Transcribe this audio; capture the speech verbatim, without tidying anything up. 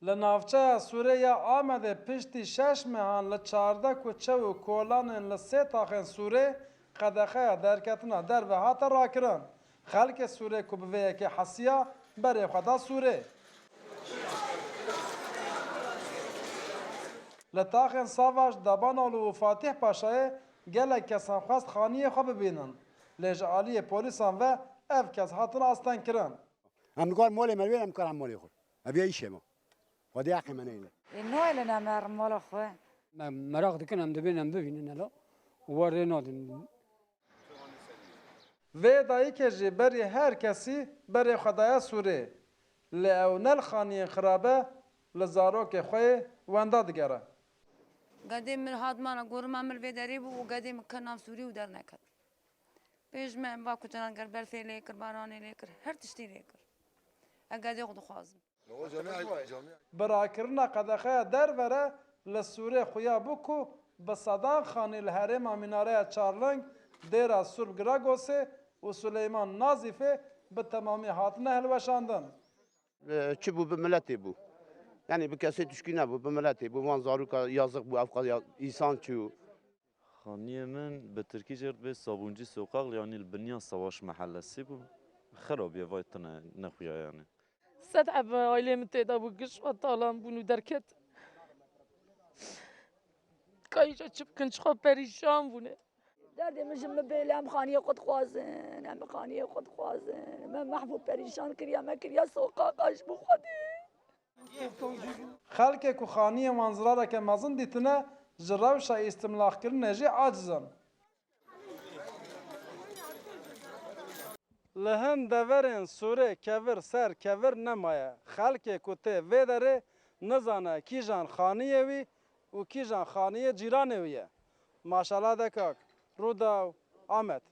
Li navçeya Sûrê ya Amedê piştî şeş mehan li çardeh kuçe û kolanên li sê taxên Sûrê qedexeya derketina derve hate rakirin. Xelkê Sûrê ku bi vê yekê hesiya, berê xwe da Sûrê. Li taxên Savaş, Dabanolû û Fatîh Paşayê gelek kesan xwest xaniyê xwe bibînin. Lê ji aliyê polîsan ve ev kes hatin astengkirin. Em nikar molê me wê, em nikar em molê xwe. Ev ya îşê me. Xwedê heqê me neyne. Ê, nayê li nemer mala xwe. Me meraq dikin, em dibên em bibînin hela. Û wer rê nadin. Vê dayikê jî berî her kesî berê xwe daye Sûrê. Lê ew ne li xaniyên xirabe, li zarokê xwe yê wenda digere. Gedê min hat mana gorima min li vê derê bû û gedê min ket nav Sûrî û derneket. Pêş me em va kuçanan ger berfê lê kir, baranê lê kir, her tiştî lê kir. Ez gedê xwe dixwazim. Bi rakirina qedexeya derve re li Sûrê xuya bû ku bi sedan xanî li herêma Mînareya Çarling, Dêra Sûr bi Giragosê û Suleyman Nazîfê bi temamî hatine hilweşandin. E, çi bû, bi miletê bû. Yanî bi kesê tişkî nebû, bi miletê bû. Van zaroka yazık bû, ev qas ya-, însan çi bû. Xaniyê min bi tirkî jê re dibê Sabuncu Sokak, yanî li biniya Savaş Mehellesî bû. Xirab ye, vay tune nexuya yanî. Sed ebe ailê min tê de bû, giş xwe talan bûn û derket. Ka îja çi bikin, çiqa perîşan bûne. Derdê min ji min bêle, em xaniyê xwe dixwazin, em xaniyê xwe dixwazin. Me mehv û perîşan kiriye, me kiriye soqaqa ji bo Xwedê. Xelkê ku xaniyên wan zirareke mezin dîtine, ji rewşa îstimlaxkirinê jî aciz in. Li hin deverên Sûrê kevir ser kevir nemaye. Xelkê ku tê vê derê nizane kîjan xaniyê wî û kîjan xaniyê cîranê wî ye. Maşala Dekak, Rûdaw, Amed.